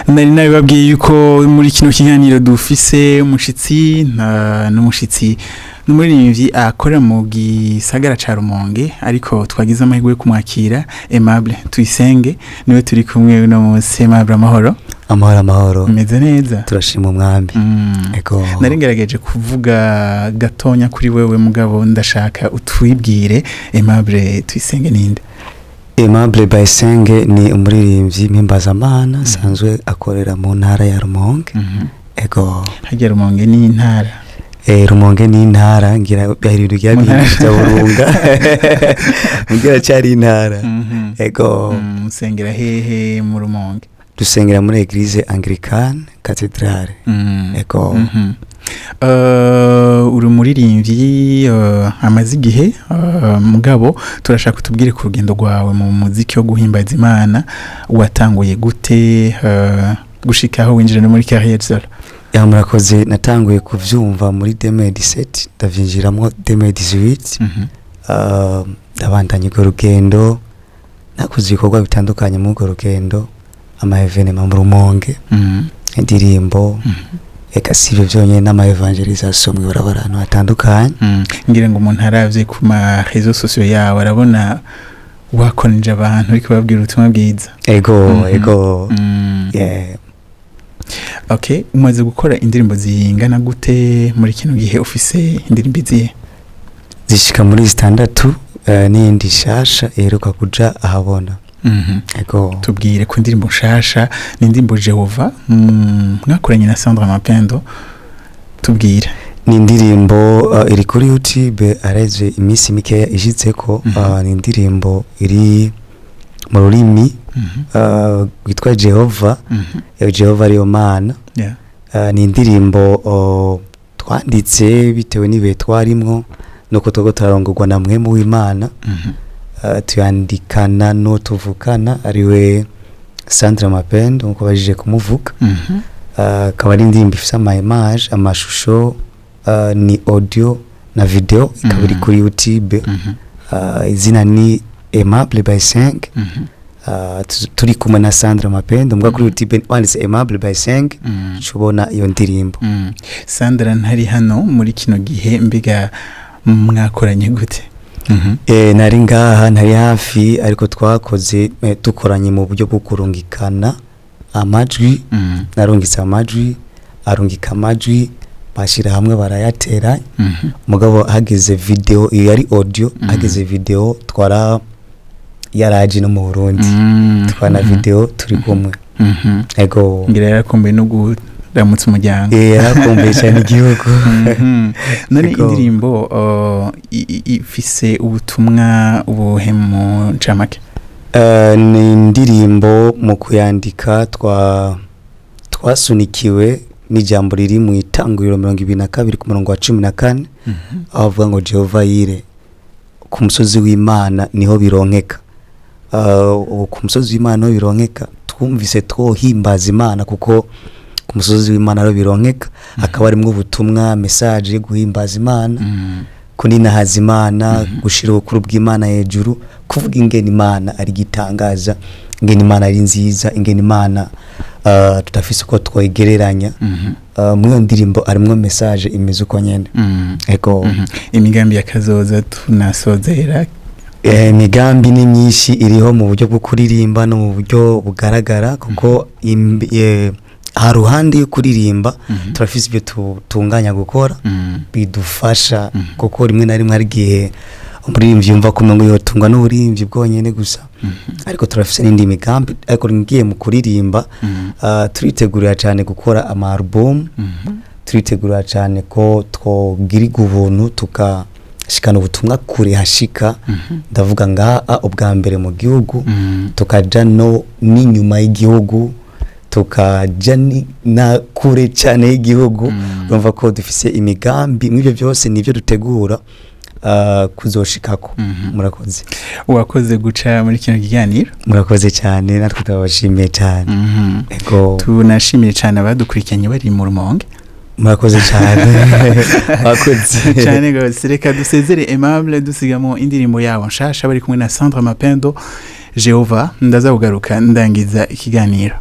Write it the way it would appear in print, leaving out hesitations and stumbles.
Nari nabibabwiye yuko muri kino kiganiro dufise umushitsi, n'umushitsi n'umuririmbyi akorera mu gisagara ca Rumonge, ariko twagize amahirwe yo kumwakira. Aimable Tuyisenge niwe turi kumwe uno munsi. Aimable, amahoro? Amahoro, amahoro. Umeze neza? Turashima Umwami. Ego. Nari ngerageje kuvuga gatonya kuri wewe, mugabo ndashaka utwibwire. Aimable Tuyisenge ninde? Aimable Bayisenge ni umuririmbyi mpimbazamana asanzwe akorera mu ntara ya Rumonge. Ego. Harya Rumonge ni intara? Rumonge ni intara, ngira ibintu bya Mu ntara. bya Burunga, ngira cyari intara. Ego. Musengera hehe mu Rumonge? Dusengera muri Église Anglicane Cathedrale. Ego. Uri umuririmbyi amaze igihe, mugabo turashaka utubwire ku rugendo rwawe mu muziki wo guhimbaza Imana. Watanguye gute gushika aho winjira no muri carrière solo? Ya, murakoze. Natanguye kuvyumva muri 2017, ndavyinjiramwo 2018. Ndabandanya urwo rugendo, nakoze ibikorwa bitandukanye muri urwo rugendo, ama événements mu Rumonge, indirimbo, eka si ibyo byonyine, n'ama évangélisation mw'ibarabara ahantu hatandukanye. Ngira ngo umuntu aravye ku ma réseaux sociaux yawe arabona wakoneje abantu uriko babwira ubutumwa bwiza. Ego. Ego. Yeah. Okay, umaze gukora indirimbo zingana gute? Muri kino gihe ufise indirimbo izihe? Zishika muri 6, n'iyindi nshasha iheruka kuja ahabona. Ego. Tubwire ku ndirimbo nshasha, ni indirimbo Jehova, mwakoranye na Sandra Mapendo. Tubwire. Ni indirimbo iri kuri YouTube, areze iminsi mikeya ishitseko. Ni indirimbo iri mu rurimi rwitwa Jehova. Jehova ariyo Mana. Ni indirimbo twanditse bitewe n'ibihe twarimwo nuko turiko turarongorwa na Mpwemu w'Imana. Tuyandikana n'uwo tuvukana ariwe Sandra Mapendo, nkuko bajije kumuvuga. Akaba ari indirimbo ifise ama image, amashusho, ni audio na video, ikaba iri kuri YouTube. Izina ni Aimable Bayisenge. Turi kumwe na Sandra Mapendo, mbwa kuri YouTube wanditse Aimable Bayisenge ucubona iyo ndirimbo. Sandra ntari hano muri kino gihe, mbega mwakoranye gute? Nari ngaha, ntari hafi, ariko twakoze, dukoranye mu buryo bwo kurungikana amajwi. Narungitse amajwi, arungika amajwi, bashira hamwe barayatera. Mugabo hageze video, iyo yari audio, hageze video twara yaraje no mu Burundi, twana video turi kumwe. Ego. Ngira yarakumbuye no kuramutsa umuryango. Yarakumbuye cyane igihugu. None Ego. indirimbo ifise ubutumwa ubuhe mu ncamake? Ni indirimbo mu kuyandika twasunikiwe n'ijambo riri mu Itanguriro 22 ku murongo wa 14, aho avuga ngo Jehova Yire, ku musozi w'Imana niho bironkeka. Ubu ku musozi w'Imana niho bironkeka, twumvise twohimbaza Imana kuko ku musozi w'Imana ariho bironkeka. Hakaba harimwo ubutumwa, message yo guhimbaza Imana, kuninahaza Imana, gushira ubukuru bw'Imana hejuru, kuvuga ingene Imana ari igitangaza, ingene Imana ari nziza, ingene Imana tudafise uko twoyigereranya. Muri iyo ndirimbo harimwo message imeze uko nyene. Ego. Imigambi ya kazoza tunasozera? Imigambi ni myinshi iriho mu buryo bwo kuririmba no mu buryo bugaragara, kuko ha ruhande yo kuririmba turafise ibyo tutunganya gukora bidufasha, kuko rimwe na rimwe hari igihe umuririmbyi yumva ko umengo yotungwa n'uburirimbyi bwonyene gusa, ariko turafise n'indi migambi. Ariko ngiye mu kuririmba, turitegurira cyane gukora ama album, turitegurira cyane ko twogirirwa ubuntu tukashikana ubutumwa kure hashika, ndavuga ngaha ubwa mbere mu gihugu, tukaja no n'inyuma y'igihugu, tukaja na kure cyane y'igihugu. Urumva ko dufise imigambi mw'ibyo byose, nibyo dutegura kuzoshikako. Murakoze. Wakoze guca muri kino kiganiro. Murakoze cyane, natwe turabashimiye cyane. Ego. Tunashimiye cyane abadukurikiranye bari mu Rumonge. Murakoze cyane, murakoze. Cyane gose. Reka dusezere Aimable dusigamo indirimbo yabo nshasha bari kumwe na Sandra Mapendo, Jehova. Ndaza kugaruka ndangiza ikiganiro.